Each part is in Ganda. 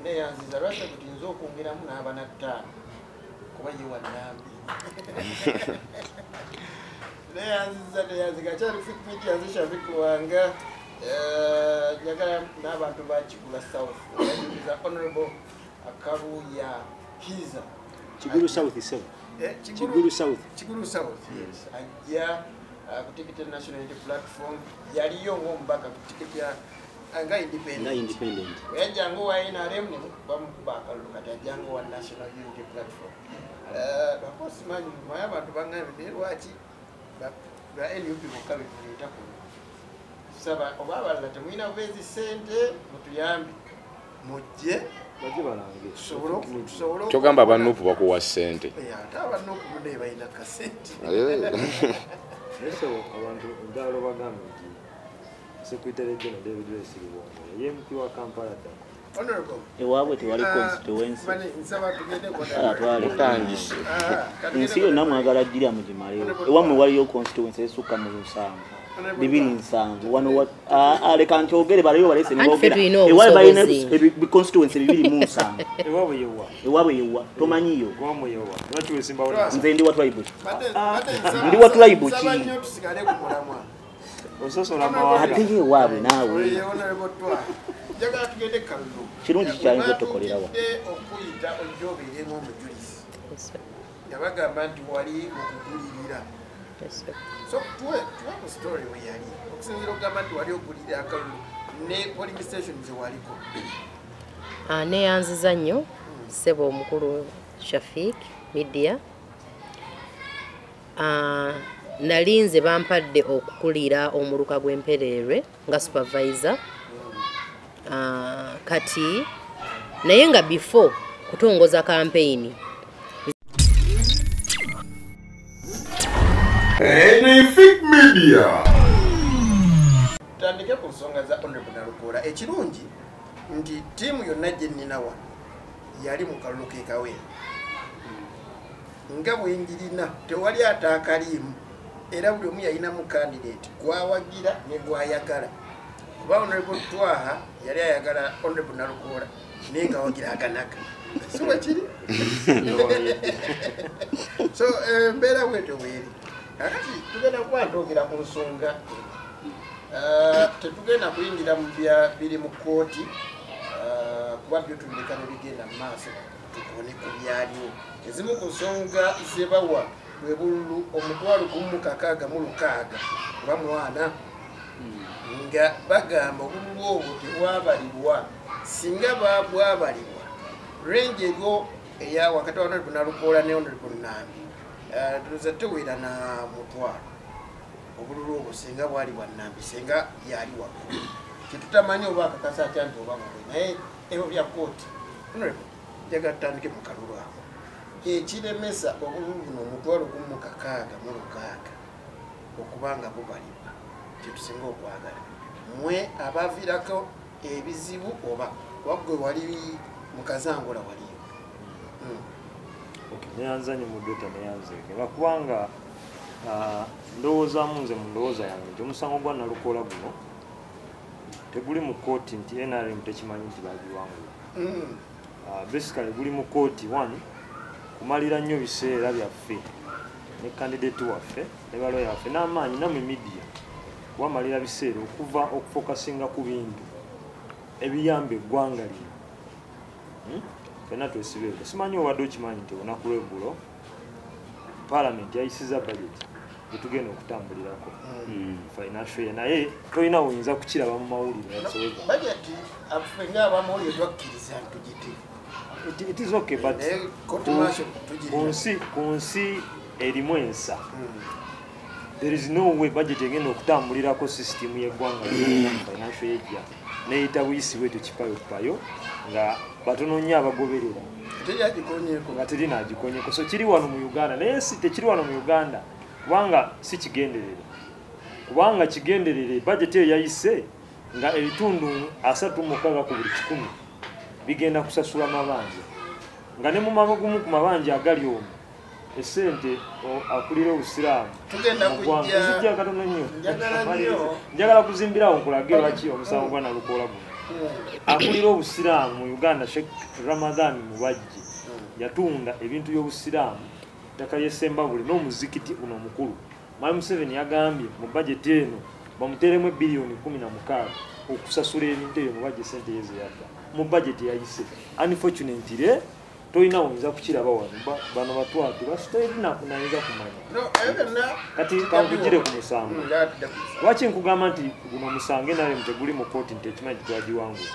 Neyanziza lwaki tuyinza okwongeramu n'abana 5 kuba ye wa Nambi. Neyanziza neyanziga kyali Fik Media nze Shafiq Wanga. Njagala n'abantu ba Kigulu South. Neyanziza Honorable Akabuya Kiza. Kigulu South is Kigulu South. Kigulu South, yes. Ajja ku tikiti National Unity Platform yaliyo ng'omubaka ku tikiti ya nga independent. Yajja ng'owa NRM ne bamukuba akalulu kati ajja ng'owa National Unity Platform. Bakosi manyi mwaye abantu bangambye naye lwaki ba NUP bokka be tuleeta kuno. Saba oba abalala temulina bubeezi ssente mutuyambe mujje tusobole kyogamba aba NUP bakuwa ssente. Ate aba NUP naye balina kasente. Naye abantu njagala obagambe nti Secretary General David Lewis ye MP wa Kampala ddako. Honorable. Ewaabwe tewali constituency. Mutandise. Ensi yonna mwagala ddira mugimaleyo. Ewammwe waliyo constituency esukka mu 7. 27 wano leka nkyogere baliyo balese nibogera. Ewaabwe balina constituency 27. Ewaabwe yewa. Ewaabwe yewa. Tomanyiyo. Ewaabwe yewa. Lwaki wesimbawo? Nze ndi wa tribe. Ndi wa tribe ki? Ososola amawanga. Ate ye ewaabwe naawe. Njagala tugende kalulu. Kirungi kyayinza otukolerawa. Okuyita ojja obeeremu omujulizi. Yabagamba nti wali mu kugulirira. So tuwe ku story we yali. Okusinziira okugamba nti wali ogulirira akalulu ne polling station ze waliko. Neyanziza nnyo ssebo omukulu Shafiq Media. Nali nze bampadde okukulira omuluka gw'Empereerwe nga supervisor. Kati naye nga before kutongoza campaign Fik Media. Tutandike ku nsonga za Honorable Nalukoola. Ekirungi nti ttiimu yonna gye nnina wano yali mu kalulu k'e Kawempe. Nga bwe njirina tewali ataakaliimu era buli omu yalinamu candidate gwawagira ne gwayagala. Kuba Honorable Twaha yali ayagala Honorable Nalukoola naye nga awagira Aganaga. Si bwe kiri? So embeera bwetyo bweri. Kakati tugenda kuba ntogera ku nsonga. Tetugenda kuyingira mu bya biri mu kkooti kuba byo tubireka ne bigenda mu maaso tukone ku byaliwo. Ezimu ku nsonga ze bawa bwe bululu 1,606 oba 4 nga bagamba obululu obwo tebwabalibwa. Singa bwabalibwa range eriwo eya wakati wa Honorable Nalukoola ne Honorable Nambi tuza tewera na mutwalo. Obululu obwo singa bwali bwa Nambi singa yali waggulu. Tetutamanyi oba akakasa atya nti oba mugwe naye ebyo bya kkooti. Honorable, njagala tutandike mu kalulu ako. Ekiremesa obululu buno 1,606 okuba nga bubalibwa kyetusinga okwagala. Mmwe abaviirako ebizibu oba waggwe wali mu Kazangola waliyo. Neyanza nnyo mudota neyanzeeke lwakubanga ndowoozaamu nze mu ndowooza yange nti omusango gwa Nalukoola guno teguli mu kkooti nti NRM tekimanyi nti bagiwangula. Basically guli mu kkooti one kumalira nnyo biseera byaffe ne candidate waffe ne balooya waffe n'amaanyi nammwe media kubamalira biseera okuva okufokasinga ku bintu ebiyamba eggwanga lino. Fenna twesibeeko. Simanyi obadde okimanyi nti olunaku lw'eggulo Parliament yayisizza budget gye tugenda okutambulirako financial year, naye tolina woyinza kukiraba mu mawulire whatsoever. Budget affe ng'abamawulire twakkiriza ntugite. It is okay, but ku nsi erimu ensa. There is no way budget egenda okutambulirako system y'eggwanga financial year neyita buyisi bwetyo kipayopayo nga batono nnyo abagoberera. Nga terina agikonyeko. So kiri wano mu Uganda naye si tekiri wano mu Uganda kubanga si kigenderere. Kubanga kigenderere budget eyo yayise nga ebitundu 36 ku buli 100 bigenda kusasula mabanja. Nga ne mu magumu ku mabanja agali omwo esente akulira obusiraamu tugenda kujja katono nnyo. Njagala kuzimbirawo nkulage lwaki omusango gwa Nalukoola guno Akulira obusiraamu mu Uganda Sheikh Ramadhan Mubajje yatunda ebintu by'obusiraamu ttaka ly'e Ssembabule n'omuzikiti guno omukulu. Mwami Museveni yagambye mu budget eno bamuteeremu biliyoni 16 okusasula ebintu ebyo Mubajje ssente ye ze yadda mu budget yayise. Unfortunately tolina oyinza kukiraba wano bano batwatu basitolina nayinza kumanya. Kati kankugire ku musango. Lwaki nkugamba nti guno musango NRM teguli mu kooti nti ekimanyi titwagiwangula.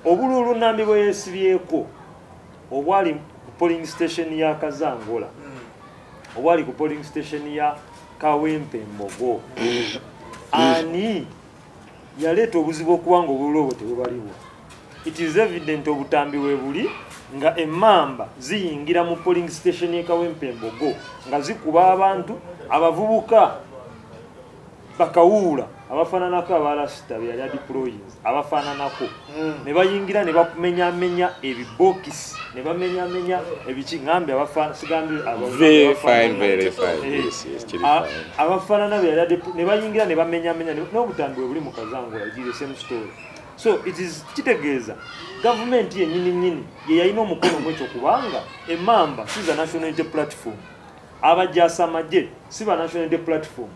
Obululu Nambi bwe yeesibyeko obwali ku polling station ya Kazangola, obwali ku polling station ya Kawempe Mbogo, ani yaleeta obuzibu okuba nga obululu obwo tebubalibwa? It is evident obutambi we buli nga emmamba ziyingira mu polling station y'e Kawempe Mbogo nga zikuba abantu abavubuka bakawuula abafaananako abalasita be yali adeployinze abafaananako ne bayingira ne bamenyamenya ebibokisi ne bamenyamenya ebiki ngambe sigambye abafaanana be yali ne bayingira ne bamenyamenya n'obutambi bwe buli mu Kazangola. It is the same story. So it is kitegeeza gavumenti yennyini nnyini ye yalina omukono mu ekyo kubanga emmamba si za National Unity Platform, abajjaasa amagye si ba National Unity Platform,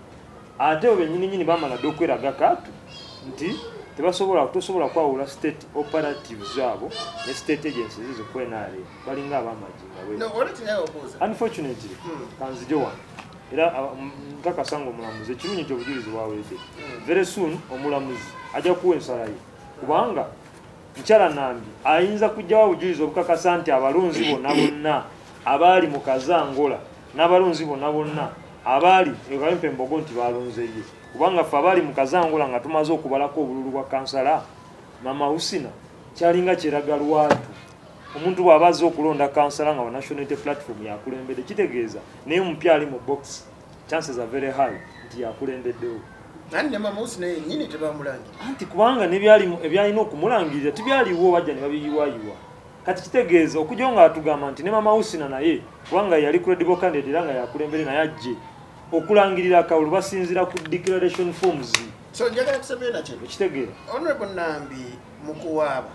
ate bo bennyini nnyini bamala dda okweraga kaatu nti tebasobola tosobola kwawula state operatives abo ne state agencies ezo ku NRM balinga ab'amagye nga bwe. Unfortunately kanzije wano era nkakasa nga omulamuzi ekirungi nti obujulizi bwawedde. Very soon omulamuzi ajja kuwa ensala ye kubanga Mukyala Nambi ayinza kujjawo obujulizi obukakasa nti abalonzi bonna bonna abaali mu Kazangola n'abalonzi bonna bonna abaali e Kawempe Mbogo nti balonze ye, kubanga ffe abaali mu Kazangola nga tumaze okubalako obululu bwa kansala Mama Husina kyalinga kyeraga lwatu. Omuntu bw'aba azze okulonda kansala nga wa National Unity Platform yakulembedde kitegeeza naye omupya ali mu box chances are very high nti yakulembeddewo. Nani Mama Husina yennyini tebamulangira. Anti kubanga n'ebyalina okumulangirira tibyaliwo bajja ne babiyiwayiwa. Kati kitegeeza okujja nga atugamba nti ne Mama Husina naye kubanga yali credible candidate era nga yakulembedde naye ajje okulangirira akalulu basinziira ku declaration forms. So njagala kusema nakyo. Okitegeera. Honorable Nambi mu kuwaaba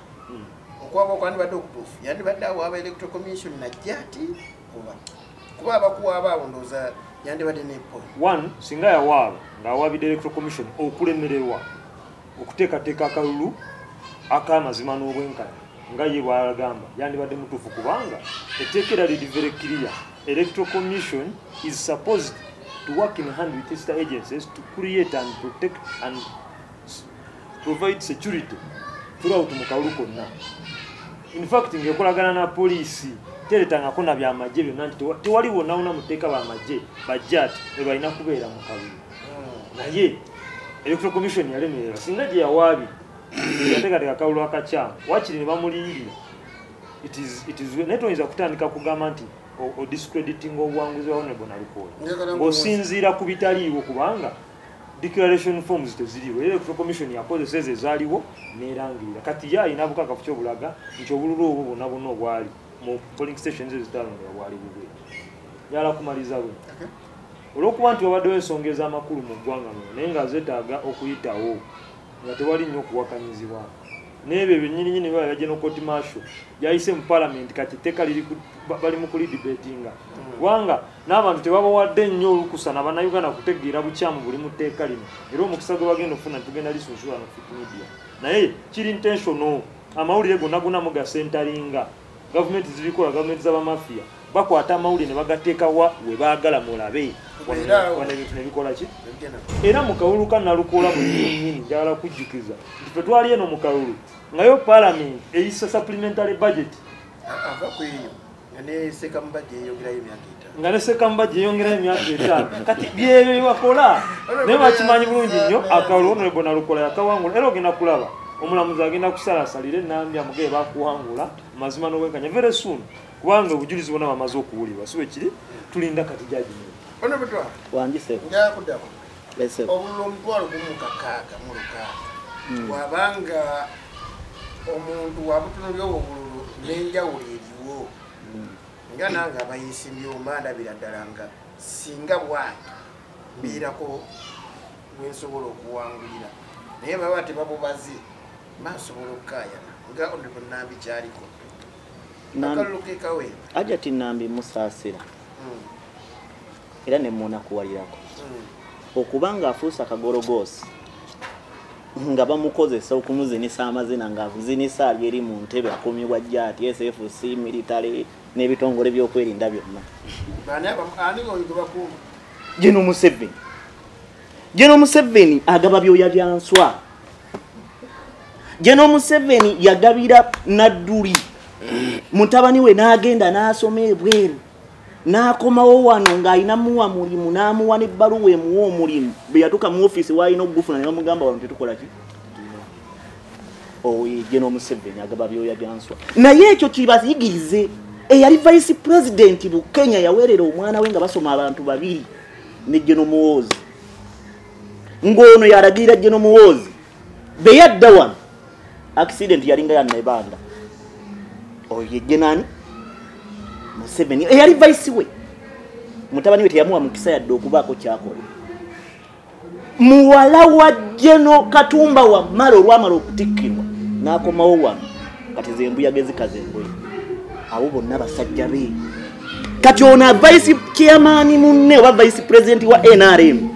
okuwaaba okwandibadde okutuufu yandibadde awaaba Electoral Commission najja ati oba kuba abakuwaaba abo ndowooza yandibadde ne point. One, singa yawaaba ng'awaabidde Electoral Commission okulemererwa okuteekateeka akalulu ak'amazima n'obwenkanya nga ye bw'agamba yandibadde mutuufu kubanga etteeka era liri very clear. Electoral Commission is supposed to work in hand with sister agencies to create and protect and provide security throughout mu kalulu konna. In fact ng'ekolagana na poliisi teretangako na byamagye byonna nti tewali wonna wonna mu tteeka bamagye bajja ati bwe balina kubeera mu kalulu. Naye Electoral Commission yalemererwa singa gye yawaabye yateekateeka akalulu akakyamu waakiri ne bamulindirira. It is naye toyinza kutandika kugamba nti odiscrediting obuwanguzi bwa Honorable Nalukoola ng'osinziira ku bitaliiwo kubanga declaration forms teziriwo. Electoral Commission yakozesa ezo ezaaliwo n'erangirira. Kati ye alina bukakafu ki obulaga nti obululu obwo bwonna bwonna obwali mu polling stations ezitalondebwa bwali bubwe. Njagala kumaliza bwe. Olw'okuba nti wabaddewo ensonga ez'amakulu mu ggwanga muno naye nga zeetaaga okuyitawo nga tewali nnyo okuwakanyizibwa. N'ebyo byennyininyini biba bya General Court Martial byayise mu parliament kati etteeka liri bali mu kulidebatinga kubanga n'abantu tebabawadde nnyo olukusa na Bannayuganda kutegeera bukyamu buli mu tteeka lino era omukisa gwe bagenda okufuna tugenda lisunsula no Fit Media. Naye kiri intentional, amawulire gonna gonna mugasentaringa gavumenti zibikola, gavumenti z'abamafiya bakwata amawulire ne bagateeka wa we baagala mulabe wano ebintu ne bikola ki. Era mu kalulu ka Nalukoola bwennyini njagala kujjukiza nti ffe twali eno mu kalulu nga yo parliament eyisa supplementary budget ava ku eyo nga ne Ssekambajje eyongerayo emyaka etaano nga ne Ssekambajje eyongerayo emyaka etaano. Kati byebyo bye bakola naye bakimanyi bulungi nnyo akalulu Honorable Nalukoola yakawangula era ogenda kulaba omulamuzi agenda kusalasalira Enambi amugeye bakuwangula mazima n'obwenkanya very soon kubanga obujulizi bwonna bamaze okuwulirwa si bwe kiri tulinda kati judgment. Honorable Twala. Wangi njagala kuddako. Obululu 16,000 bw'abanga omuntu wabutunulya obululu n'enjawulo eriwo nga nange abayisimbyewo mba ndabira ddala nga singa bw'ati mbiirako bwe nsobola okuwangulira naye baba tebabubaze Masobola okukaayana nga Honorable Nambi kyaliko. Akalulu ke Kawempe. Hajati Nambi musaasira. Era ne munakuwalirako. Okubanga afuusa akagologoosi nga bamukozesa okumuzinisa amazina ng'azinisa ali eri mu ntebe akumibwa jjaati SFC military n'ebitongole by'okwerinda byonna. Ani oyo gwe bakuuma? General Museveni. General Museveni agaba byoya bya nswa. General Museveni yagabira Nadduli mutabani we n'agenda n'asoma ebweru n'akomawo wano ng'alina muwa mulimu n'amuwa n'ebbaluwa emuwa omulimu. Bwe yatuuka mu ofiisi w'alina okugufuna ne bamugamba wano tetukola ki? Oyo General Museveni agaba byoya bya nswa. Naye ekyo kibayigirize. Eyali vice president Bukenya yaweerera omwana we nga basoma abantu babiri ne General Muhoozi. Ng'ono yalagirira General Muhoozi. Bwe yadda wano accident yalinga ya Nebanda. Oyo General Museveni eyali vice we mutabani we teyamuwa mukisa yadde okubaako kyakola. Muwala wa General Katumba Wamala olwamala okutikkirwa n'akomawo wano kati zembuyaga ezikaza engoye. Abo bonna basajja be. Kati ono vice chairman munne oba vice president wa NRM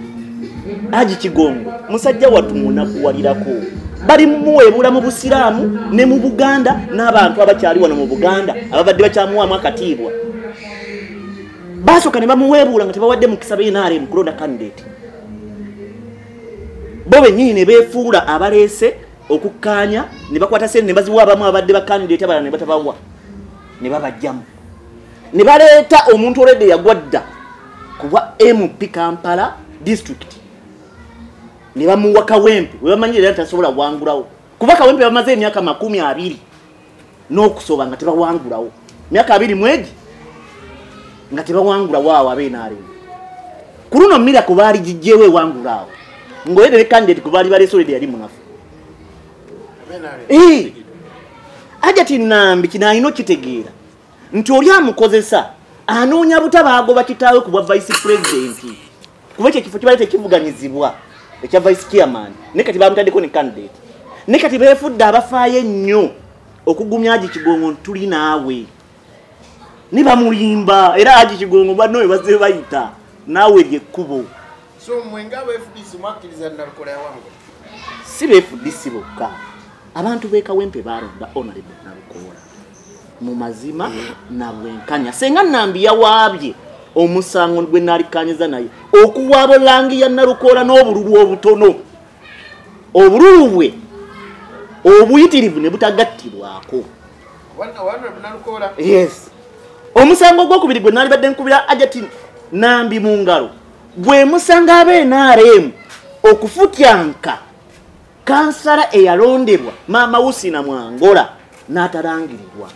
Haji Kigongo musajja wattu munakuwalirako. Bali mumuweebula mu Busiraamu ne mu Buganda n'abantu abakyali wano mu Buganda ababadde bakyamuwaamu akatiibwa. Basooka ne bamuweebuula nga tebawadde mukisa ba NRM kulonda candidate. Bo bennyini ne beefuula abaleese okukkaanya ne bakwata ssente ne baziwa abamu abadde ba candidate abalala ne batabawa ne babajjamu. Ne baleeta omuntu olwedde yagwa dda kuba MP Kampala district. Ne bamuwa Kawempe we bamanyi era tasobola wangulawo kuba Kawempe bamaze emyaka 20 n'okusoba nga tebawangulawo. Myaka 21 nga tebawangulawo awo ab'NRM. Ku luno Miracle baali gijjewo ewangulaawo ng'oyedde ne candidate ku baali baleese olwedde yali munafu. Hajati Nambi kino alina okitegeera nti oli amukozesa anoonya butabaagoba kitaawe ku bwa vice president kuba ekyo ekifo kibadde tekivuganyizibwa ekya vice chairman ne kati bamutaddeko ne candidate ne kati beefudde abafaayo ennyo okugumya Haji Kigongo tuli naawe ne bamulimba era Haji Kigongo banno we bazze bayita naawe lyekkubo. So mmwe nga aba FDC mwakkiriza Nalukoola yawangula? Si ba FDC bokka, abantu b'e Kawempe baalonda Honorable Nalukoola mu mazima na bwenkanya. Senga Nambi yawaabye omusango gwe naalikkanyiza naye okuwaaba langi ya Nalukoola n'obululu obutono, obululu bwe obuyitirivu ne butagattibwako. Yes. Omusango ogwokubiri gwe naalibadde nkubira Hajati Nambi mu ngalo gwe musanga abe NRM okufutyanka kansala eyalondebwa Maama Husina Mwangola n'atalangirirwa.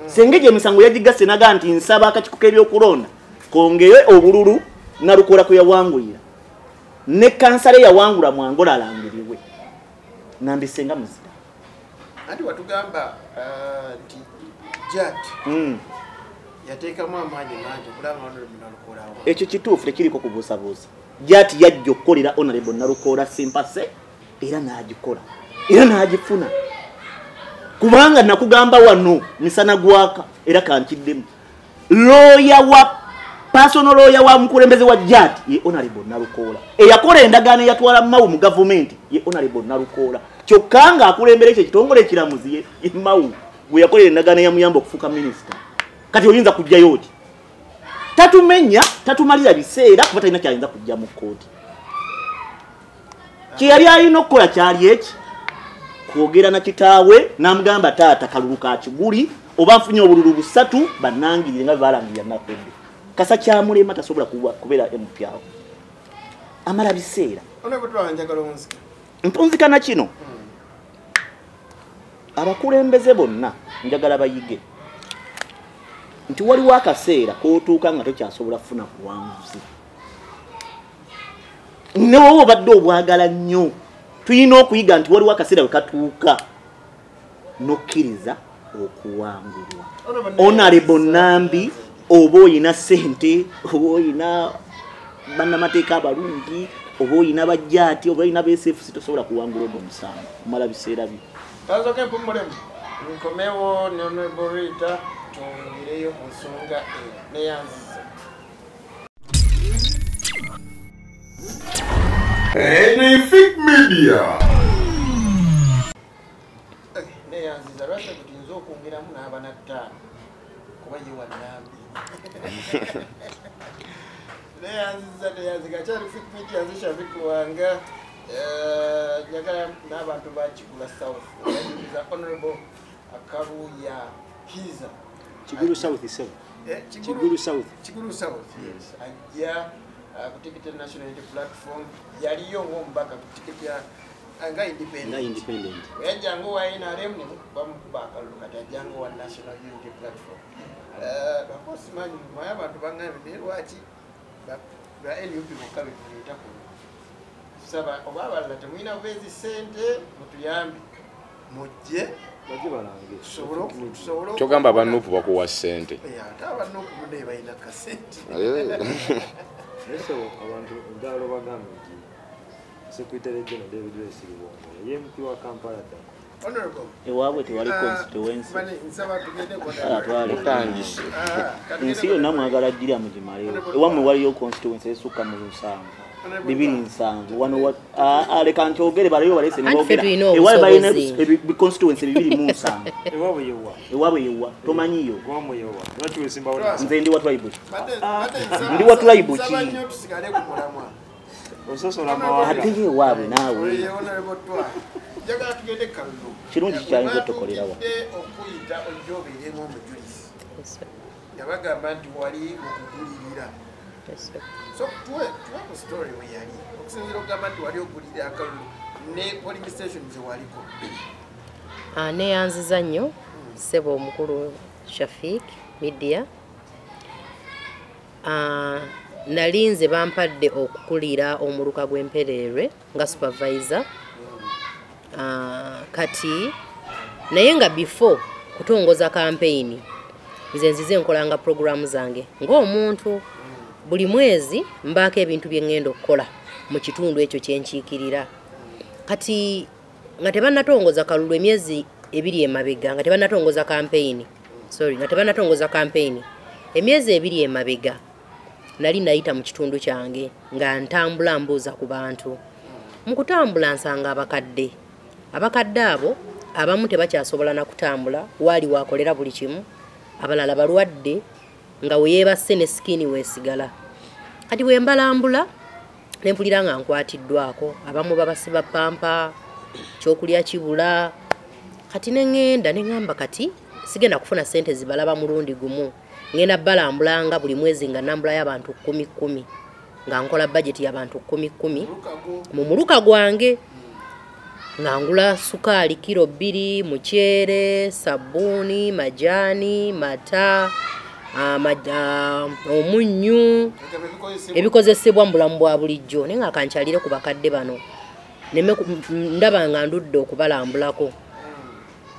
Sengeje emisango yagigasse naga nti nsaba akakiiko k'ebyokulonda kongere obululu Nalukoola kwe yawangulira ne kansala eyawangula Mwangola alangirirwe. Nambi senga muzira. Anti watugamba nti Jat yateekamu amaanyi mangi okulaba Honorable Nalukoola. Ekyo kituufu tekiriko kubuusabuusa. Jat yajja okukolera Honorable Nalukoola simpase era n'agikola era n'agifuna. Kubanga nakugamba wano misana gwaka era kankiddemu. Lawyer wa personal lawyer wa mukulembeze wa Jat ye Honorable Nalukoola. Eyakola endagaano eyatwala Mao mu gavumenti ye Honorable Nalukoola. Kyokka ng'akulembera ekyo ekitongole ekiramuzi ye Mao gwe yakolera endagaano eyamuyamba okufuuka minisita. Kati oyinza kujjayo oti? Tatumenya, tatumalira biseera kuba talina kyayinza kujja mu kkooti. Kye yali alina okukola kyali eki? Kwogera na kitaawe n'amugamba taata kalulu ka kiguli oba nfunye obululu busatu bannangirire nga baalangirira Nakwedde. Kasa kyamulema tasobola kubeera MP awo. Amala biseera. Mpunzika na kino. Abakulembeze bonna njagala bayige nti waliwo akaseera k'otuuka nga tokyasobola kufuna buwanguzi. Ne woba obadde obwagala nnyo tulina okuyiga nti waliwo akaseera we katuuka n'okkiriza okuwangulwa. Honorable Nambi oba oyina ssente oba oyina bannamateeka abalungi oba oyina bajjaati oba oyina BSFC tosobola kuwangula ogwo omusango omala biseera byo. Kazoke mpumulemu. Nkomewo ne Honorable Rita twongereyo ku nsonga eyo. Neyanziza. Anything Media. Neyanziza lwaki tuyinza okwongeramu n'abaana ttaano kuba ye wa Nambi. Neyanziza neyanziga kyali Fik Media nze Shafiq Lwanga. Njagala n'abantu ba Kigula South. Neyanziza Honorable Akaruya Kiza. Kigulu South 7. Kigulu South. Kigulu South, yes. Ajja ku tikiti National Unity Platform yaliyo ng'omubaka ku tikiti ya nga independent. Yajja ng'owa NRM ne bamukuba akalulu kati ajja ng'owa National Unity Platform. Lwakuba simanyi maye abantu bangambye naye lwaki ba NUP bokka be tuleeta kuno. Saba oba abalala temulina bubeezi ssente mutuyambe mujje kyogamba aba NUP bakuwa ssente. Ate aba NUP munne balina kasente. Naye abantu njagala obagambe nti Secretary General David Rubongoya ye MP wa Kampala ddako. Honorable. Ewaabwe tewali constituency. Mutandise. Ensi yonna mwagala ddira mugimalewo. Ewammwe waliyo constituency esukka mu 7. 27 wano leka nkyogere baliyo balese ne boogera. Ewaabwe balina constituency 27. Ewaabwe yewa. Ewaabwe yewa. Tomanyiyo. Ewaabwe yewa. Lwaki wesimbawo? Nze ndi wa tribe. Ndi wa tribe ki? Ososola amawanga. Ate ye ewaabwe naawe. Njagala tugende kalulu. Kirungi kyayinza otukolerawa. Okuyita ojja obeeremu omujulizi. Nga bagamba nti wali mu kugulirira. So tuwe ku story we yali. Okusinziira okugamba nti wali ogulirira akalulu ne polling station ze waliko. Neyanziza nnyo ssebo omukulu Shafiq Media. Nali nze bampadde okukulira omuluka gw'Empereerwe nga supervisor. Kati naye nga before kutongoza campaign nze nzize nkolanga programu zange ng'omuntu buli mwezi mbaako ebintu bye ŋŋenda okukola mu kitundu ekyo kye nkiikirira. Kati nga tebannatongoza kalulu emyezi 2 emabega nga tebannatongoza campaign, sorry, nga tebannatongoza campaign emyezi 2 emabega nali nayita mu kitundu kyange nga ntambula mbuuza ku bantu. Mu kutambula nsanga abakadde. Abakadde abo abamu tebakyasobola na kutambula, waali wakolera buli kimu, abalala balwadde nga we yeebase ne skin weesigala. Kati bwe mbalambula ne mpulira nga nkwatiddwako, abamu babasiba pampa, kyokulya kibula. Kati ne ŋŋenda ne ŋŋamba kati sigenda kufuna ssente zibalaba mulundi gumu, ŋŋenda balambulanga buli mwezi nga nambulayo abantu 10 10 nga nkola bajeti y'abantu 10 10 mu muluka gwange. Nga ngula sukaali kilo 2, muceere, sabbuuni, majaani, mata, omunnyu, ebikozesebwa mu bulamu bwa bulijjo. Naye nga kankyalire ku bakadde bano ndaba nga ndudde okubalambulako.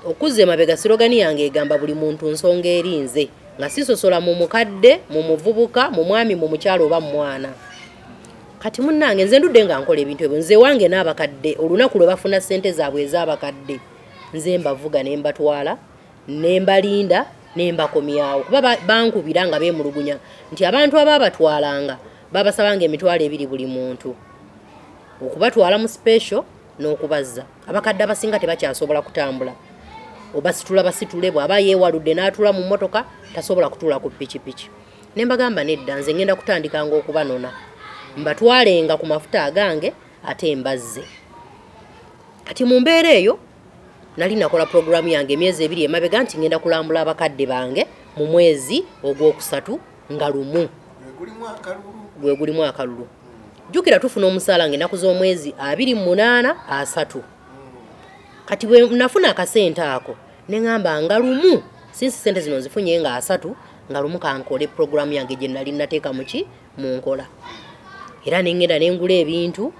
Okuzza emabega sirogani yange egamba buli muntu nsonga eri nze, nga sisosola mu mukadde, mu muvubuka, mu mwami, mu mukyalo oba mu mwana. Kati munnange nze ndudde nga nkola ebintu ebyo. Nze wange n'abakadde olunaku lwe bafuna ssente zaabwe ez'abakadde nze mbavuga ne mbatwala ne mbalinda ne mbakomyawo, kuba bankubira nga beemulugunya nti abantu abaabatwalanga babasabanga emitwalo 2 buli muntu okubatwala mu special n'okubazza. Abakadde abasinga tebakyasobola kutambula, obasitula basitule, bw'aba yeewaludde n'atuula mu mmotoka tasobola kutuula ku pikipiki. Ne mbagamba nedda, nze ngenda kutandikanga okubanona mbatwalenga ku mafuta agange ate mbazze. Kati mu mbeera eyo nali nakola programu yange emyezi 2 emabega nti ngenda kulambula abakadde bange mu mwezi ogwokusatu nga lumu gwe gulimu akalulu. Jjukira tufuna omusaala ng'ennaku z'omwezi 28 3. Kati bwe nafuna akasente ako ne ŋŋamba nga lumu, since ssente zino nzifunye nga 3, nga lumu kankole programu yange gye nali nateeka muki mu nkola. Era ne ŋŋenda ne ngula ebintu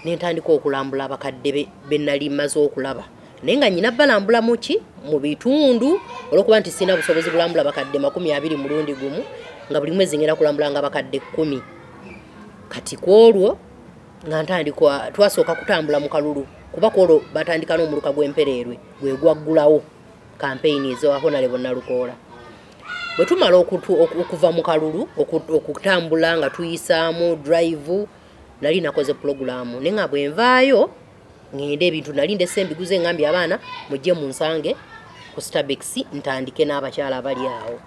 ne ntandika okulambula abakadde be nali mmaze okulaba. Naye nga nnyina balambula muki mu bitundu, olw'okuba nti sirina busobozi bulambula bakadde 20 mulundi gumu, nga buli mwezi ngenda kulambulanga bakadde 10. Kati ku olwo nga ntandika, twasooka kutambula mu kalulu Kuba kwolwo batandika n'omuluka gw'Empereerwe gwe gwaggulawo kampeyini eza Honorable Nalukoola. Bwe tumala okuva mu kalulu, okutambula nga tuyisaamu drive, nali nakoze pulogulaamu naye nga bwe nvaayo ŋŋende ebintu nali ndese embiguze, ŋŋambye abaana mujje munsange ku Starbucks ntandike n'abakyala abali awo.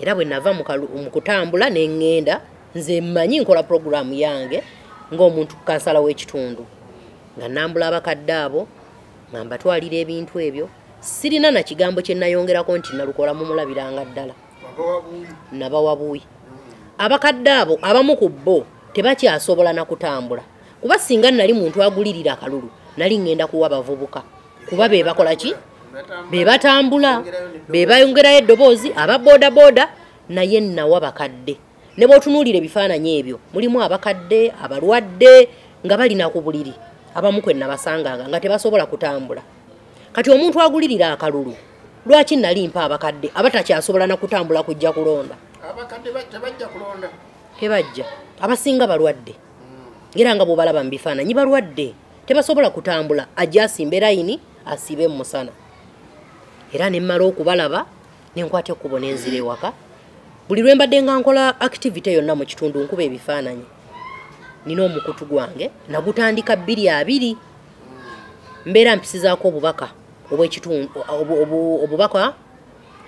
Era bwe nava mu kutambula ne ŋŋenda, nze mmanyi nkola pulogulaamu yange ng'omuntu kansala w'ekitundu, nga nambula abakadde abo nga mbatwalira ebintu ebyo. Sirina na kigambo kye nayongerako nti Nalukoola mumulabiranga ddala, nabawa buwi. Abakadde abo abamu ku bo tebakyasobola na kutambula, kuba singa nali muntu agulirira akalulu nali ŋŋenda kuwa bavubuka, kuba be bakola ki? Be batambula, be bayongerayo eddoboozi, aba boodabooda. Naye nawa bakadde. Ne bw'otunuulira ebifaananyi ebyo mulimu abakadde abalwadde nga balina ku buliri, abamu kwe nabasanganga nga tebasobola kutambula. Kati omuntu agulirira akalulu, lwaki nali mpa abakadde abatakyasobola na kutambula kujja kulonda? Abakadde tebajja kulonda, tebajja, abasinga balwadde. Era nga bw'obalaba mu bifaananyi balwadde, tebasobola kutambula, ajja asimbe layini asiibe mu musana. Era ne mmala okubalaba ne nkwata ekkubo ne nzira ewaka. Buli lwe mbadde nga nkola activity yonna mu kitundu nkuba ebifaananyi. Nina omukutu gwange nagutandika 2020, mbeera mpisizaako obubaka obw'ekitundu, obubaka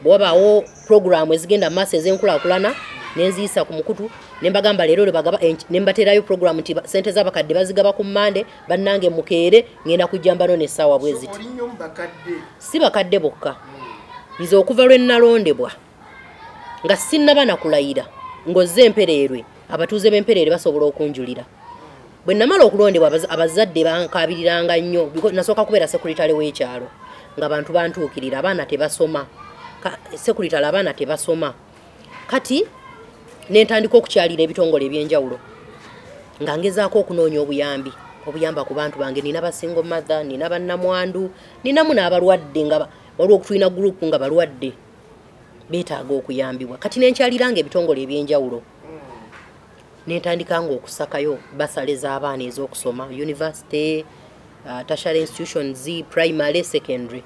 bw'wabaawo pulogulaamu ezigenda mu maaso ez'enkulaakulana ne nziyisa ku mukutu, ne mbagamba leero lwe bagaba, ne mbateerayo pulogulaamu nti ssente z'abakadde bazigaba ku Mmande, bannange mukeere ŋŋenda kujja mbano n'essaawa bwe ziti. Si bakadde bokka, nze okuva lwe nalondebwa nga sinnaba na kulayira ng'ozze Empereerwe, abatuuze b'Empereerwe basobola okunjulira. Bwe namala okulondebwa abazadde bankaabiriranga nnyo, nasooka kubeera sekuritale w'ekyalo ng'abantu bantuukirira, abaana tebasoma, sekuritale abaana tebasoma. Kati ne ntandika okukyalira ebitongole ebyenjawulo nga ngezaako okunoonya obuyambi obuyamba ku bantu bange. Nina ba single mother, nina bannamwandu, ninamu n'abalwadde, nga waliwo tulina group nga balwadde beetaaga okuyambibwa. Kati ne nkyaliranga ebitongole ebyenjawulo ne ntandikanga okusakayo basale z'abaana ez'okusoma, university, tertiary institutions, primary, secondary,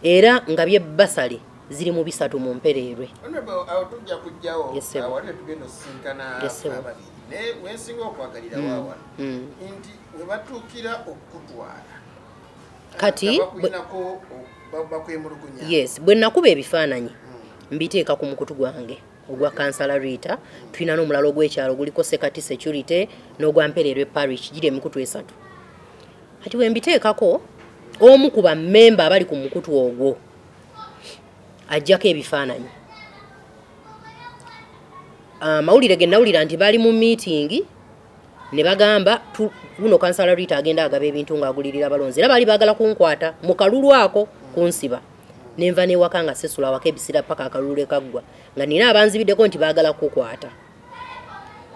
era nga bye basale ziri mu 3 mu Mpereerwe. Awo tujja kujjawo awali tugenda osisinkana ababiri, naye wensinga okwagalira waawano nti we batuukira okukutwala kati yes, bwe nakuba ebifaananyi mbiteeka ku mukutu gwange ogwa Kansala Rita. Tulina n'omulala ogw'ekyalo guliko Sekati Security n'ogwa Mpereerwe Parish, giri emikutu 3. Kati bwe mbiteekako, omu ku bammemba abali ku mukutu ogwo ajjako ebifaananyi. Amawulire ge nawulira nti bali mu meeting ne bagamba buno Kansala Rita agenda agaba ebintu ng'agulirira abalonzi, era baali baagala kunkwata mu kalulu ako kunsiba. Nenva newaka nga sesula waka ebisira paka akalulu kaggwa, nga nina abanzibiddeko nti baagala kukwata.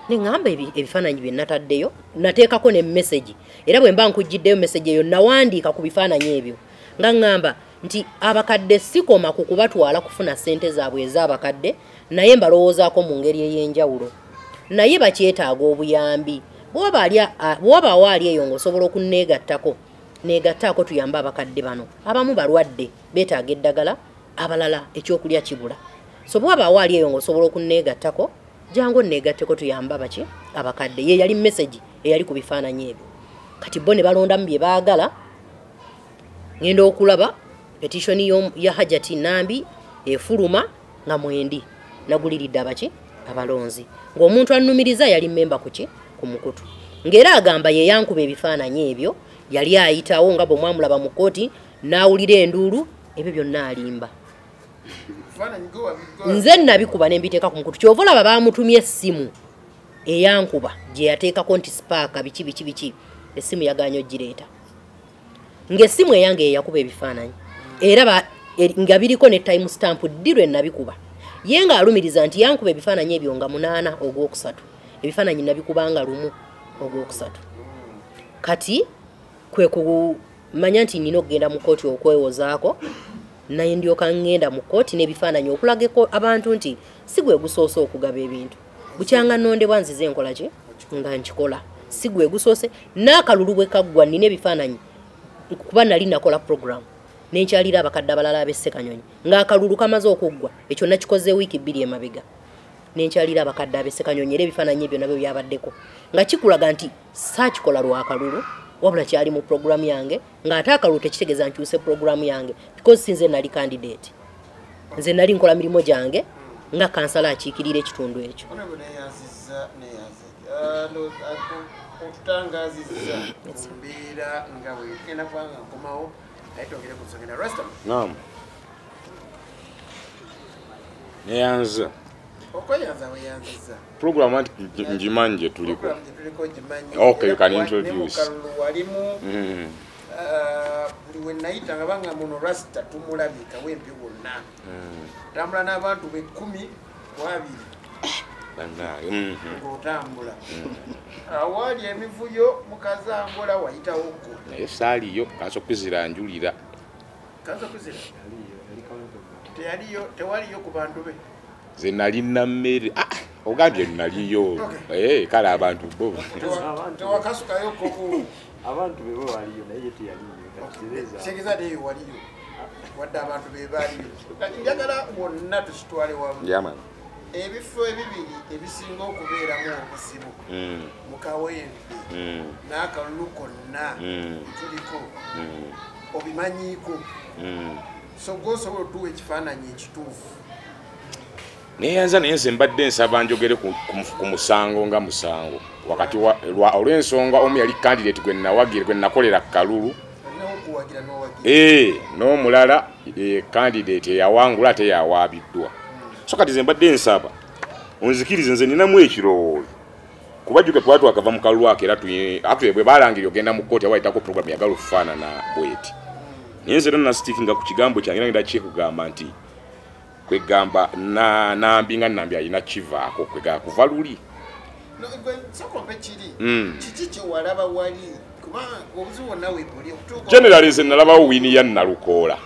Ne ŋŋamba ebifaananyi bye nataddeyo, nateekako ne message, era bwe mba nkugiddeyo message eyo nawandiika ku bifaananyi ebyo nga ŋŋamba nti abakadde sikoma ku kubatwala kufuna ssente zaabwe ez'abakadde, naye mbalowoozaako mu ngeri ey'enjawulo, naye bakyetaaga obuyambi. Bw'obaawo ali eyo ng'osobola okunneegattako, neegattaako tuyambe abakadde bano. Abamu balwadde beetaaga eddagala, abalala ekyokulya kibula. So bw'obaawo ali eyo ng'osobola okunneegattako, jangu onneegatteko tuyambe abaki abakadde. Ye yali message eyali ku bifaananyi ebyo. Kati bo ne balondamu bye baagala. Ŋŋenda okulaba petition ya Hajati Nambi efuluma nga mwendi naguliridde abaki abalonzi, ng'omuntu annumiriza yali mmemba kuki ku mukutu, ng'era agamba ye yankuba ebifaananyi ebyo, yali ayitawo nga bwe mwamulaba mu kkooti n'awulira enduulu, ebyo byonna alimba. Nze nabikuba ne mbiteeka ku mukutu. Ky'ova olaba baamutumye essimu eyankuba gye yateekako nti sipaaka biki biki biki, essimu yagaanye ogireeta, ng'essimu eyange ye yakuba ebifaananyi, era nga biriko ne time stamp ddi lwe nabikuba. Ye ng'alumiriza nti yankuba ebifaananyi ebyo nga 8 ogwokusatu, ebifaananyi nabikubanga 1 ogwokusatu. Kati kwe kumanya nti nina okugenda mu kkooti okwewozaako, naye ndyoka ŋŋenda mu kkooti n'ebifaananyi okulageko abantu nti si gwe gusoose okugaba ebintu. Bukyanga nnondebwa nzize nkola ki nga nkikola, si gwe gusoose. N'akalulu bwe kaggwa nina ebifaananyi Kuba nali nakola program nenkyalira abakadde abalala ab'Essekanyonyi ng'akalulu kamaze okuggwa, ekyo nakikoze wiiki 2 emabega. Nenkyalira abakadde ab'Essekanyonyi era ebifaananyi ebyo nabyo byabaddeko, nga kikulaga nti saakikola lwakalulu, wabula kyali mu program yange, ng'ate akalulu tekitegeeza nkyuse program yange, because sinze nali candidate, nze nali nkola mirimu gyange nga kansala akiikirira ekitundu ekyo. Otutangazizza mbeera nga bwegenda kubanga nkomawo, naye twongere ku nsonga endala. Rasta. Naam. Neyanza. Okweyanza weyanziza. Program anti ngimanyi gye tuliko. Program gye tuliko ngimanyi. Okay, you can introduce. Ne mu kalulu walimu. Buli we nayita nga banga muno Rasta tumulabika wempe wonna. Tambula n'abantu be 10 ku 20. Ng'otambula. Awaali emivuyo mukazangola wayitawo ko. Naye saaliyo kanso kuzira njulira. Kanso kuzira? Teyaliyo, tewaliyo ku bantu be. Nze nali nammere. Ogambye naliyo. Kale abantu bo. Tewakasukayo ko ku abantu be bo waliyo naye teyaliyo. Kitegeeza teyo waliyo. Wadde abantu be baaliyo. Kati njagala wonna tukitwale wamu. Yeah, man. Ebifo ebibiri ebisinga okubeeramu obuzibu mu Kawempe n'akalulu konna tuliko obimanyiiko, so gw'osobola otuwa ekifaananyi ekituufu. Neyanza, naye nze mbadde nsaba njogere ku musango nga musango wakati olw'ensonga omu yali candidate gwe nawagira, gwe nakolera kalulu n'omulala candidate eyawangula ate yawaabiddwa. So kati nze mbadde nsaba onzikirize, nze ninamu ekirowoozo kuba jjuke tuba twakava mu kalulu ako, era actually bwe balangirira ogenda mu kkooti awayitako program yagala okufaanana bweti, naye nze era nasitikinga ku kigambo kyange era ngenda kyekugamba nti kwegamba Nambi nga Nambi alina kivaako kwegamba kuva luli. Generally nze nalabawo wini ya Nalukoola.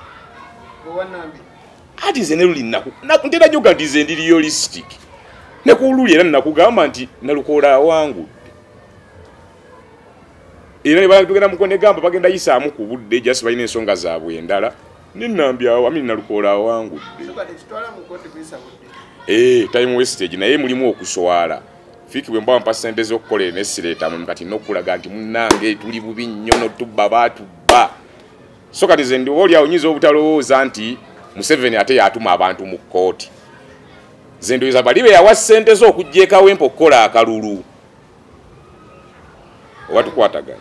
Ati nze ne luli ntera nnyo nti nze ndi realistic. Ne ku luli era nakugamba nti Nalukoola awangudde. Era ne tugenda mu negamba bagenda yisaamu ku budde, just balina ensonga zaabwe endala. Ne Nambi awo, I mean Nalukoola awangudde. Time wastage naye mulimu okuswala. Fiki bwe mba mpa ssente z'okukola ne sireeta mu kati n'okulaga nti munnange tuli bubi nnyo n'otubba baatubba. So kati nze ndi oli awo nnyinza obutalowooza nti Museveni ate yatuma abantu mu kkooti. Nze ndowooza bali be yawa ssente z'okujja e Kawempe okukola akalulu. Oba tukwatagana?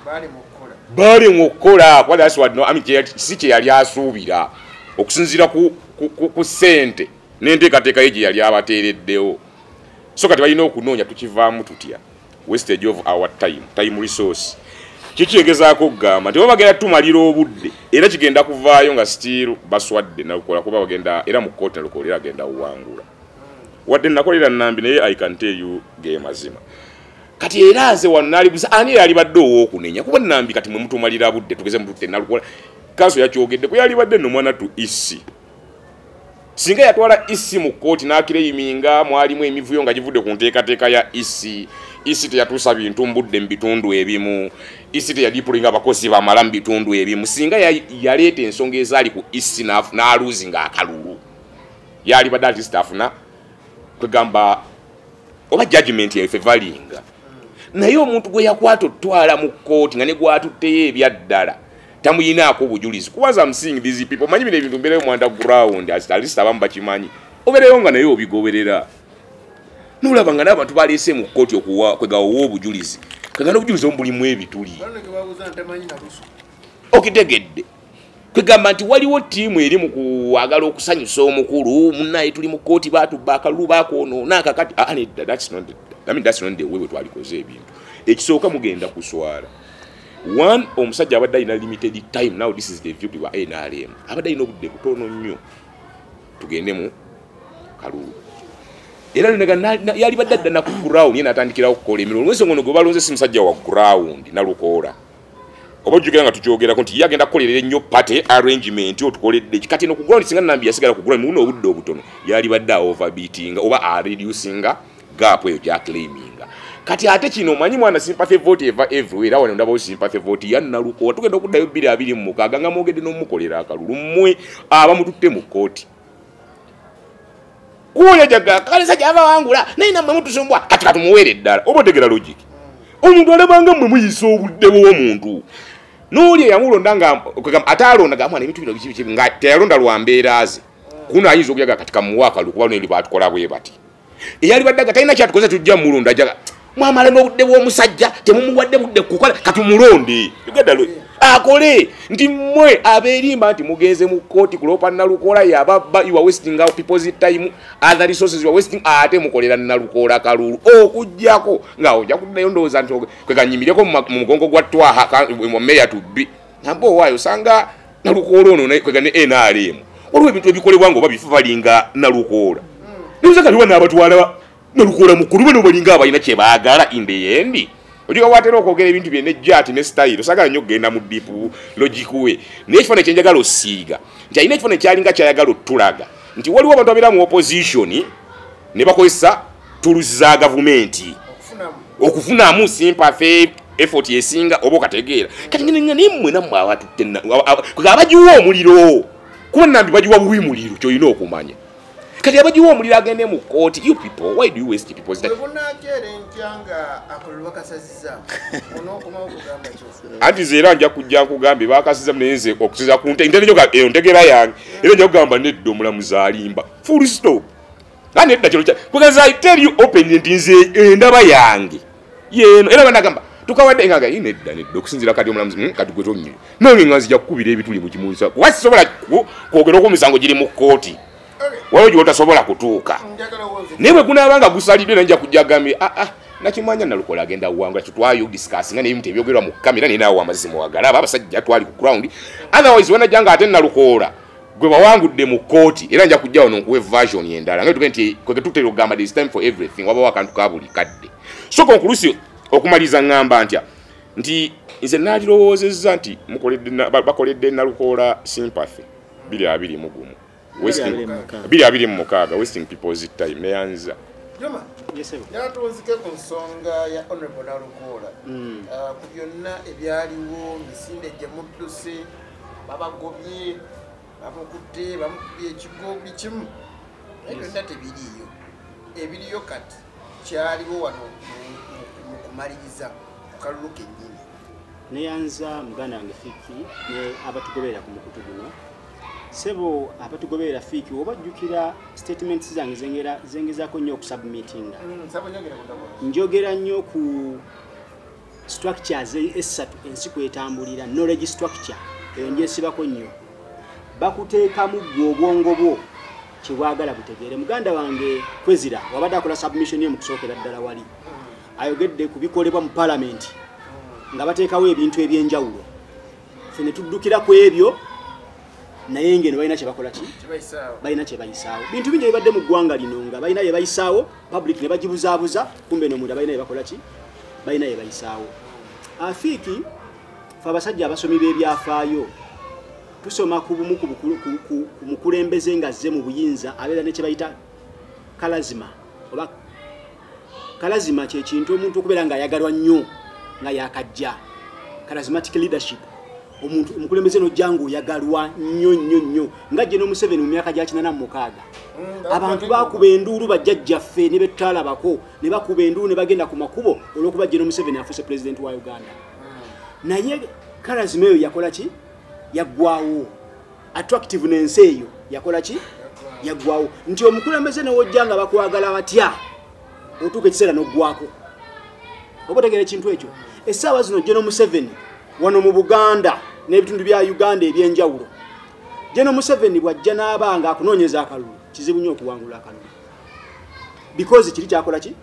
Baali mu kukola, kuba that's what no, I mean, si kye yali asuubira okusinziira ku ssente n'enteekateeka ye gye yali abateereddewo. So kati balina okunoonya tukivaamu tutya. Wastage of our time, time resource. Kikyegezaako okugamba nti oba bagenda tumalira obudde era kigenda kuvaayo nga still baswadde Nalukoola, kuba bagenda era mu kkooti Nalukoola era agenda kuwangula. Wadde nakolera Nambi naye I can tell you ge mazima. Kati era nze wano nalibuza ani yalibadde ow'okunenya, kuba Nambi kati mwe mutumalira budde tugeze mututte Nalukoola. Kanso yakyogedde ku yalibadde nno mwana tu EC. Singa yatwala EC mu kkooti n'akireyiminga mwalimu emivuyo nga givudde ku nteekateeka ya EC. EC teyatuusa bintu mbudde mu bitundu ebimu, EC teyadipulinga abakozi bamala mu bitundu ebimu. Singa yaleeta ensonga ezaali ku EC n'aluuzinga akalulu, yalibadde at least afuna kwegamba oba judgment yaffe valinga. Naye omuntu gwe yakwata otwala mu kkooti nga ne gwatutteyo ebyaddala tamuyinaako obujulizi. Kuba I'm seeing these people, manyi bino ebintu mbeereyo mu underground, at least abamu bakimanyi, obeereyo nga naye obigoberera. Nolaba nga n'abantu baleese mu kkooti kwegawowa obujulizi, kwega n'obujulizi omu bulimu ebituli. Okitegedde. Kwegamba nti waliwo ttiimu eri mu kwagala okusanyusa omukulu, munnaye tuli mu kkooti baatubba akalulu baakwonoona akakati. Nedda, that's not the way we twalikoze ebintu. Ekisooka mugenda kuswala. One, omusajja abadde alina limited time. Now this is the view wa NRM. Abadde alina obudde butono nnyo tugende mu kalulu. Era yalibadde adda na ku ground, ye n'atandikirawo okukola emirimu. Olw'ensonga ono gwe balonze si musajja wa ground Nalukoola. Oba ojjukira nga tukyogerako nti ye agenda kukolerera ennyo party arrangement otukoledde ki. Kati eno ku ground singa Nambi yasigala ku ground muno obudde obutono, yalibadde overbeatinga oba areducinga gap eyo gy'aclaiminga. Kati ate kino omanyi mwana sympathy vote eva everywhere. Era wano ndabawo sympathy vote ya Nalukoola. Tugenda okuddayo 2026 nga mwogedde n'omukolera akalulu mmwe abamututte mu kkooti. Kuoyo jaga kalesa java wangula naye nammwe mutusumbwa kati katumuweere ddala. Oba otegera logic. Omuntu alabanga mmwe muyisa obudde bw'omuntu. N'oli eyamulonda nga ate alonda nga mwana ebintu bino biki biki nga teyalonda lwa mbeera ze. Kuno ayinza okuyaga kati kamuwa akalulu kuba n'eri baatukola bwe bati. Eyali baddaga talina kyatukoze tujja mulonda jaga. Mwamala n'obudde bw'omusajja temumuwadde budde kukola katumulonde. Uganda akole nti mmwe abeerimba nti mugenze mu kkooti kulopa Nalukoola yababba, you are wasting our people's time, other resources you are wasting, ate mukolera Nalukoola kalulu okuggyako nga ojja kuddayo ndowooza nti kwekanyimireko mu mugongo gwa Twaha mu meya tubbi namba owaayo osanga Nalukoola ono kwega ne NRM waliwo ebintu ebikolebwa nga oba bifu balinga Nalukoola nibuza kati wana abatwala Nalukoola mukulu bano balinga abalina kye baagala in the end. Ojiga watera okwogera ebintu bye ne jati ne style osagala nnyo okugenda mu deep logic we. Naye ekifaananyi kye njagala osiiga nti alina ekifaananyi kyalinga kyayagala otulaga nti waliwo abantu abeera mu opposition ne bakozesa tools za gavumenti okufunamu sympathy effort esinga oba okategeera. Kati nga nammwe nammwe abatutte abagiwa omuliro kuba Nambi bagiwa buwi muliro ky'olina okumanya. Kati abagiwa omuliro agende mu kkooti. You people, why do you waste people's time? Anti nze era nja kujja nkugambe bakasiza naye nze okusinza ku nte ntegera yange era nja kugamba nedda omulamuzi alimba. Full stop. Nga nedda kino because I tell you openly nti nze endaba yange yeeno era banagamba tukawadde nga nedda nedda okusinziira kati omulamuzi kati gwe tonnyo nange nga nzija kukubira ebituli mu kimunsa kuba sisobola kwogera ku misango giri mu kkooti. Waliwo gy'otasobola kutuuka. Naye bwe gunaaba nga gusaliddwe era nja kujja agambye nakimanya Nalukoola agenda wangula kitwayo discussinga n'ebintu ebyogerwa mu kamera naye naawe amazima wagalaba abasajja twali ku ground. Otherwise wanajja nga ate Nalukoola gwe bawangudde mu kkooti era nja kujja wano nkuwe version endala nga tuge nti kwe tutera okugamba there is time for everything, wabawo akantu ka buli kadde. So conclusive okumaliza ngamba ntya nti nze naalirowoozezza nti bakoledde Nalukoola sympathy 2021. 2026 wasting people's time neyanza. Juma, yatuwunzike ku nsonga ya Honorable Nalukoola ku byonna ebyaliwo misinde gye mudduse babagobye bamukutte bamukubye ekigo buli kimu naye byonna tebiriiyo. Ebiriyo kati kyaliwo wano mu kumaliriza ku kalulu kennyini. Neyanza muganda wange Fiki ne abatugoberera ku mukutu guno. Sebo abatugoberera Fiki obajjukira statements zange zengezaako nnyo okusubmitinga. Njogera nnyo ku structures esatu ensi kwetambulira, knowledge structure eyo njesibako nnyo. Bakuteekamu ggwe obwongo bwo kyebwagala butegeere. Muganda wange Kwezira wabadde akola submission ye mu kusookera ddala wali ayogedde ku bikolebwa mu parliament nga bateekawo ebintu ebyenjawulo. Ffe ne tuddukira ku ebyo naye ngeno balina kyebakola ki? Balina kyebayisaawo. Bintu bingi ebibadde mu ggwanga lino nga balina bye bayisaawo, public ne bagibuzaabuza, kumbe n'omunda balina bye bakola ki? Balina bye bayisaawo. Afiiki fe abasajja abasomi b'ebyafaayo tusoma ku bumu ku mukulembeze nga azze mu buyinza abeera ne kye bayita kalazima. Oba kalazima kye kintu omuntu okubeera ng'ayagalwa nnyo nga yakajja. Charismatic leadership. Omuntu omukulembeze n'ojja ng'oyagalwa nnyo nnyo nnyo nga General Museveni mu myaka gya 86. Abantu bakuba enduulu bajjajjaffe ne betutalabako ne bakuba enduulu ne bagenda ku makubo olw'okuba General Museveni afuuse pulezidenti wa Uganda. Naye charisma eyo yakola ki? Yaggwawo. Attractiveness eyo yakola ki? Yaggwawo. Nti omukulembeze n'ojja nga bakwagala batya otuuka ekiseera n'oggwako. Oba otegeera ekintu ekyo? Essaawa zino General Museveni wano mu Buganda n'ebitundu bya Uganda ebyenjawulo, General Museveni bw'ajja n'aba nga akunoonyeza akalulu, kizibu nnyo okuwangula akalulu because kiri kyakola ki?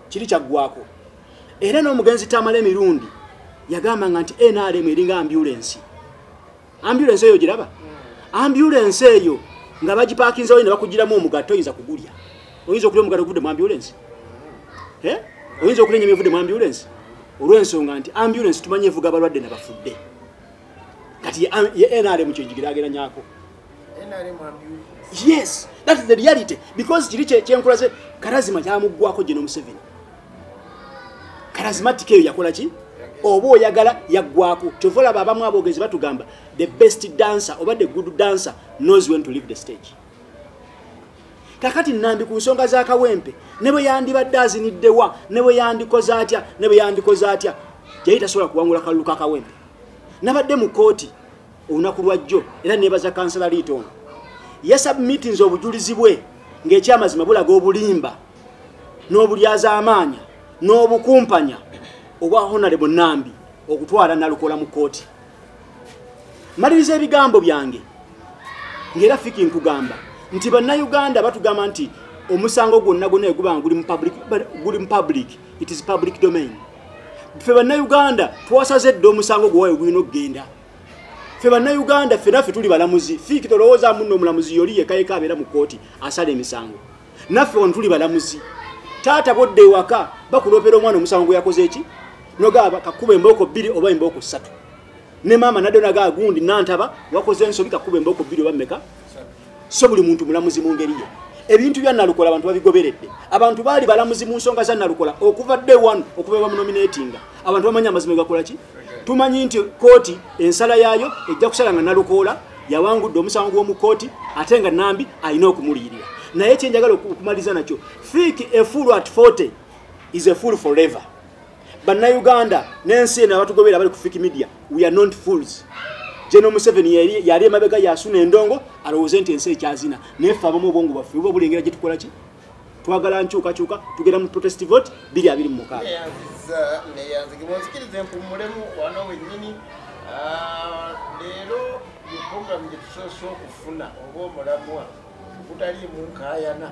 Kiri kyaggwako. Era n'omugenzi Tamale Emirundi yagamba nga nti NRM eringa ambulance. Ambulance eyo giraba? Ambulance eyo nga bagipaakinzeewo ne bakugiramu omugato oyinza kugulya. Oyinza okulya omugato oguvudde mu ambulance? Oyinza okulya ennyama evudde mu ambulance? Olw'ensonga nti ambulance tumanyi evuga abalwadde nabafudde. Kati ye NRM kyegigeraageranyako. Yes, that is the reality because kiri kyenkulaze charisma kyamuggwako General Museveni. Charismatic eyo yakola ki? Oba oyagala yaggwako. Kyova olaba abamu aboogezi batugamba the best dancer oba the good dancer knows when to leave the stage. Kakati Nambi ku nsonga za Kawempe ne bwe yandibadde aziniddewa, ne bwe yandikoze atya, ne bwe yandikoze atya, yali tasobola kuwangula kalulu ka Kawempe. Nabadde mu kooti olunaku lwajjo era neebaza kansala Liito ono. Yasubmitinze obujulizi bwe ng'ekyamazima bulaga obulimba n'obulyazaamaanya n'obukumpanya obwa Honorable Nambi okutwala Nalukoola mu kooti. Maliriza ebigambo byange ng'era Fiki nkugamba nti bannayuganda batugamba nti omusango gwonna gwonna guba nga guli mu public, it is public domain. Ffe bannayuganda twasaze dda omusango gwayo gulina okugenda. Ffe bannayuganda ffe naffe tuli balamuzi. Fiki tolowooza munno omulamuzi yoli yekka yekka abeera mu kooti asala emisango. Naffe wano tuli balamuzi. Taata bw'odda ewaka bakuloopera omwana omusango gwe yakoze eki? Nogaba kakuba embooko 2 oba embooko 3. Ne maama nadde nagaa gundi nantaba wakoze ensobi kakuba embooko 2 oba mmeka? So buli muntu mulamuzi mu ngeri ye. Ebintu bya Nalukoola abantu babigoberedde. Abantu baali balamuzi mu nsonga za Nalukoola okuva day 1 okuva bamunominatinga. Abantu bamanyi amazima gakola ki? Tumanyi nti kooti ensala yaayo ejja kusala nga Nalukoola yawangudde omusango gw'omu kooti ate nga Nambi alina okumuliyirira. Naye kye njagala okumaliza nakyo, Fiki a fool at 40 is a fool forever. Bannayuganda n'ensi eno abatugoberera abali ku Fiki Media, we are not fools. General Museveni yali emabega yasuna endongo alowooze nti ensi ekyazina. Naye ffe abamu obwongo bwaffe buba bulengera gye tukola ki? Twagala nkyukakyuka, tugenda mu protest vote 2026. Neyanzige munzikirize mpummulemu wano wennyini. Leero ye program gye tusoose okufuna oba omulamwa ogutaliimu nkaayana.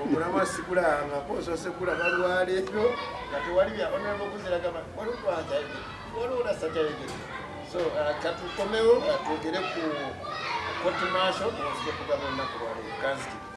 Omulamwa sigulangako, osoose kulaba lwaleero nga tewali bya Honorable Kuzira gamba waliwo twankyayogedde, waliwo nasakyayogedde. So katukomewo twogere ku court martial, tuwazike kugaba olunaku lwaleero. Kanzikirize.